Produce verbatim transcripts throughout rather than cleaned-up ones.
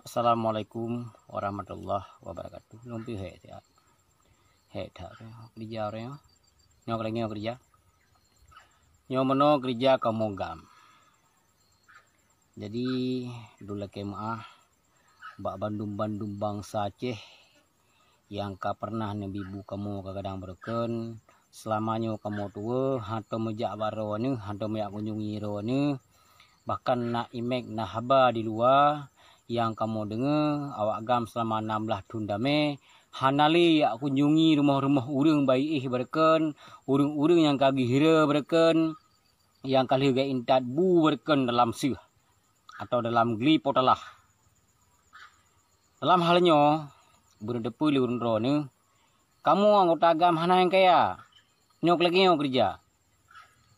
Assalamualaikum warahmatullahi wabarakatuh. Lôn pih hék siat. Hék that keurija ureuëng nyoe. Nyoe keulagi nyoe keurija. Nyoe meunoe keurija kamoe GAM. Jadi, lôn lakée meuáh bak bandum-bandum bansa Aceh nyang ka peureunah neubi bu kamoe ka gadang beureukeuen. Seulama nyoe kamoe tuwoe, hántom meujak bak droeneuh, hántom meujak kunjungi droeneuh. Bahkan na imek, na haba di luwa nyang kamoe deungoe, awak GAM seulama nam blaih thon damé hana lé jak kunjungi rumoh-rumoh ureuëng bak iéh beureukeuen, ureuëng-ureuëng nyang ka geuhira beureukeuen, nyang ka lheueh geuintat bu beureukeuen dalam seueh atawa dalam gli potalah. Dalam hal nyoe, beuneuteupeu lé ureuëng droeneuh, kamoe anggota GAM hana nyang kaya. Nyoe keulagi nyoe keurija.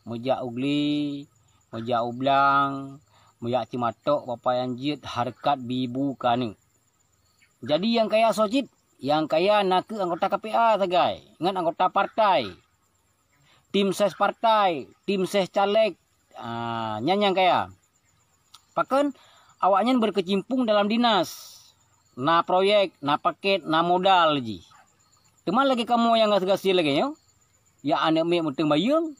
Meujak u gli, meujak u blang, meujak ceumatok bapak nyang jeuet hareukat bi bu keu aneuëk. Jadi nyang kaya soe cit? Nyang kaya nakeuh anggota K P A sagai ngon anggota partai. Tim ses partai, tim ses caleg, ah, nyan nyang kaya. Pakon? Awaknyan beukeucimpung dalam dinas. Na proyek, na paket, na modal jih. Teuma lagée kamoe nyang gaséh-gaséh lagée nyoe, jak aneuëk miet meuteung bayeung,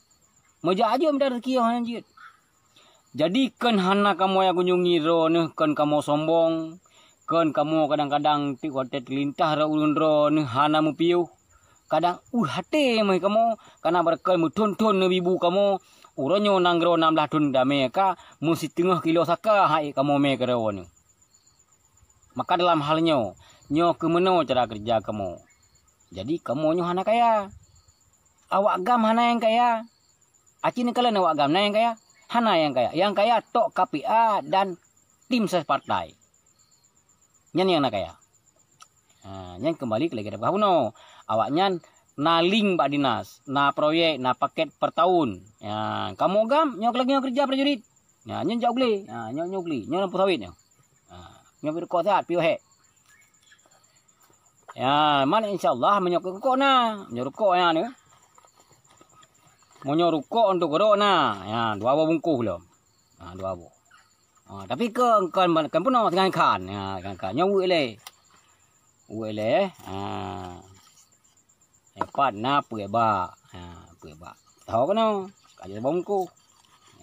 meujak aja meudat rezeki nyang jeuet. Jadi, kheun hana kamoe jak kunjungi droeneuh, kheun kamoe sombong, kheun kamoe kadang-kadang tieb watée teulintah rot ureuëng droeneuh hana meupiôh. Kadang ueh até meuh kamoe, kana beureukeuen meuthon-thon neubi bu kamoe, uroe nyoe nanggroe nam blaih thon damé ka meusiteungoh kilo saka han ék kamoe mé keudroe nyoe. Maka dalam hal nyoe, nyoe keuh meunoe cara keureuja kamoe. Jadi kamoe nyoe hana kaya. Awak GAM hana nyang kaya. Aci neukalon awak GAM na nyang kaya? Hana nyang kaya. Nyang kaya tok K P A dan tim ses partai. Nyan nyang na kaya. Ha, nyan keumbali keu lagée tapeugah bunoe. Awaknyan na link bak dinas, na proyek, na paket per tahun. Ya, kamoe GAM nyoe keulagi nyoe keureuja prajurit. Ya, nyoe jak u glé. Ha, nyoe, nyoe u glé. Nyoe lampu sawét nyoe. Ha, nyoe pih rukok siat, piôh hék. Ya, man insya Allah meunyoe rukok na, meunyoe rukok na nyoe. Meunyoe rukok untuk keudroe na, ya, dua boh bungkôh lom. Ha, dua boh. Ha, tapi kon, kon, kon peunoh, singoh khan. Ha, singoh khan. Nyoe weuek lé. Weuek lé. Ha. Nyoe pat na peuet bak. Ha, peuet bak. Tahu keunoe. Ka jeuet bungkôh.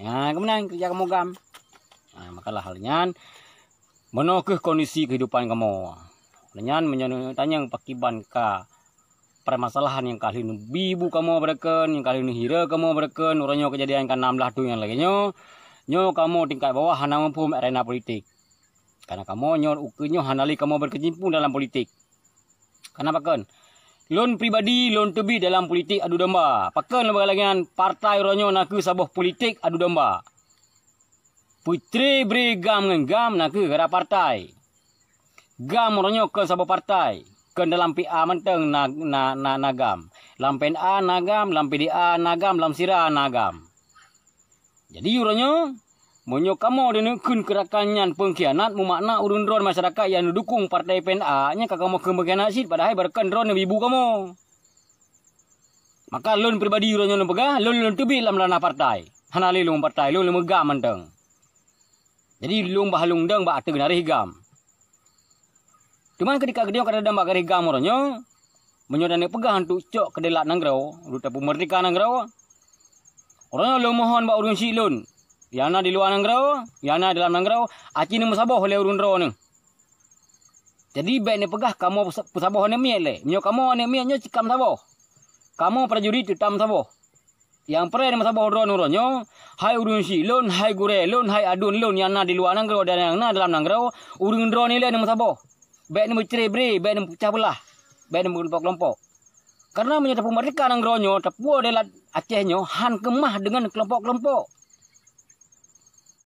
Ha, keumeunang keureuja kamoe GAM. Ha, makalah hal nyan. Meunoe keuh kondisi keuhidupan kamoe. Lé nyan meunyoe tanyong pakiban ka permasalahan nyang ka lheueh neubi bu kamoe beureukeuen, nyang ka lheueh neuhira kamoe beureukeuen, uroe nyoe keujadian ka nam blaih thon nyang lagée nyoe, nyoe kamoe tingkat bawah hana muphom arena politik. Karena kamoe nyoe ukeue nyoe hana lé kamoe beukeucimpung dalam politik. Karena pakon? Lôn pribadi lôn teubiet dalam politik adu domba. Pakon lôn bak lagée nyan? Partai uroe nyoe nakeuh saboh politik adu domba. Peutre bre GAM ngon GAM nakeuh gara partai. GAM uroe nyoe kon saboh partai, kon dalam P A mantong na, na, na, na GAM. Lam P N A na GAM, lam P D A na GAM, lam sira na GAM. Jadi uroe nyoe, meunyoe kamoe deuneuk kheun keurakan nyan peungkhianat, mumakna ureuëng droe masyarakat nyang neudukong partai P N A, nyan ka kamoe kheun peungkhianat cit, padahai beureukan droe neubi bu kamoe. Maka lôn pribadi uroe nyoe lôn peugah, lôn, lôn teubiet lam ranah partai. Hana lé lôn partai, lôn, lôn GAM mantong. Jadi lôn bah lôn dong bak ateueh garéh GAM. Teuma keudika geutanyoe ka tadong bak garéh GAM uroe nyoe, meunyoe taneuk peugah untuk cok keudeulat nanggroe, untuk tapeumeurdeka nanggroe, uroe nyoe lôn mohon bak ureuëng syiek lôn, nyang na di luwa nanggroe, nyang na di dalam nanggroe, aci neumeusaboh lé ureuëng droeneuh. Jadi bék neupeugah kamoe peusa-, peusaboh aneuëk miet lé. Meunyoe kamoe aneuëk miet nyoe cit ka meusaboh. Kamoe prajurit teutab meusaboh. Nyang preh neumeusaboh droeneuh uroe nyoe, hai ureuëng syiek lôn, hai gurée lôn, hai aduen lôn nyang na di luwa nanggroe dan nyang na dalam nanggroe, ureuëng droeneuh ilée neumeusaboh. Bék neumeucre bre, bék neumeupeugah beulah, bék neumeukelompok-kelompok. Karena meunyoe tapeumeurdeka nanggroe nyoe, tapuwoe deulat Aceh nyoe han keumah deungon kelompok-kelompok.